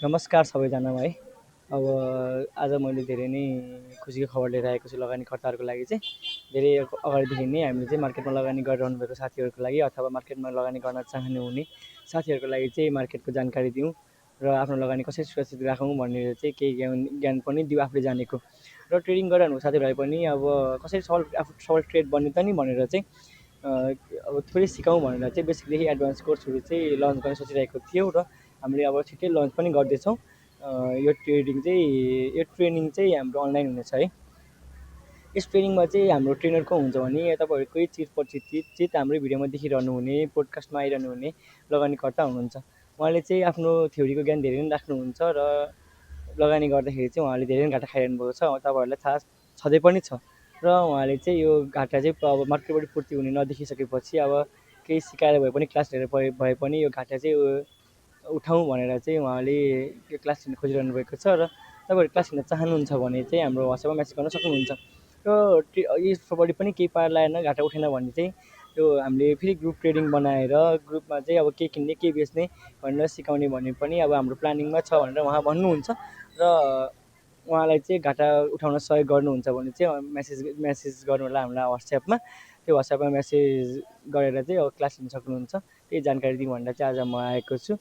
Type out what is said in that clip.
नमस्कार सबैजनामा है। अब आज मैले धेरै नै खुसीको खबर लिएर आएको छु लगानीकर्ताहरूको लागि चाहिँ। धेरै अगाडिदेखि नै हामीले चाहिँ मार्केटमा लगानी गरिरहनु भएको साथीहरूको लागि अथवा मार्केटमा लगानी गर्न चाहनुहुने साथीहरूको लागि चाहिँ मार्केटको जानकारी दिउँ र आफ्नो लगानी कसरी सुरक्षित राखौँ भनेर चाहिँ केही ज्ञान पनि दिउँ आफूले जानेको। र ट्रेडिङ गरिरहनु साथीभाइ पनि अब कसरी आफू सबल ट्रेड बन्ने त नि भनेर चाहिँ अब थोरै सिकाउँ भनेर चाहिँ बेसिकदेखि एडभान्स कोर्सहरू चाहिँ लन्च गर्न सोचिरहेको थियौँ र हामीले अब छिट्टै लन्च पनि गर्दैछौँ। यो ट्रेनिङ चाहिँ हाम्रो अनलाइन हुनेछ है। यस ट्रेनिङमा चाहिँ हाम्रो ट्रेनर को हुन्छ भने तपाईँहरूकै चित हाम्रै भिडियोमा देखिरहनु हुने पोडकास्टमा आइरहनु हुने लगानीकर्ता हुनुहुन्छ। उहाँले चाहिँ आफ्नो थ्योरीको ज्ञान धेरै नै राख्नुहुन्छ र लगानी गर्दाखेरि चाहिँ उहाँले धेरै नै घाटा खाइरहनु भएको छ, तपाईँहरूलाई थाहा छँदै पनि छ। र उहाँले चाहिँ यो घाटा चाहिँ अब मार्केटबाट पूर्ति हुने नदेखिसकेपछि अब केही सिकाएर भए पनि क्लास लिएर भए पनि यो घाटा चाहिँ उठाउँ भनेर चाहिँ उहाँले यो क्लास लिन खोजिरहनु भएको छ। र तपाईँहरू क्लास लिन चाहनुहुन्छ भने चाहिँ हाम्रो वाट्सएपमा मेसेज गर्न सक्नुहुन्छ। र यसबाट पनि केही पार लागेन घाटा उठेन भने चाहिँ त्यो हामीले फेरि ग्रुप ट्रेडिङ बनाएर ग्रुपमा चाहिँ अब के किन्ने के बेच्ने भनेर सिकाउने भन्ने पनि अब हाम्रो प्लानिङमा छ भनेर उहाँ भन्नुहुन्छ। र उहाँलाई चाहिँ घाटा उठाउन सहयोग गर्नुहुन्छ भने चाहिँ मेसेज गर्नु होला हामीलाई वाट्सएपमा। त्यो वाट्सएपमा मेसेज गरेर चाहिँ अब क्लास लिन सक्नुहुन्छ। त्यही जानकारी दिउँ भनेर चाहिँ आज म आएको छु।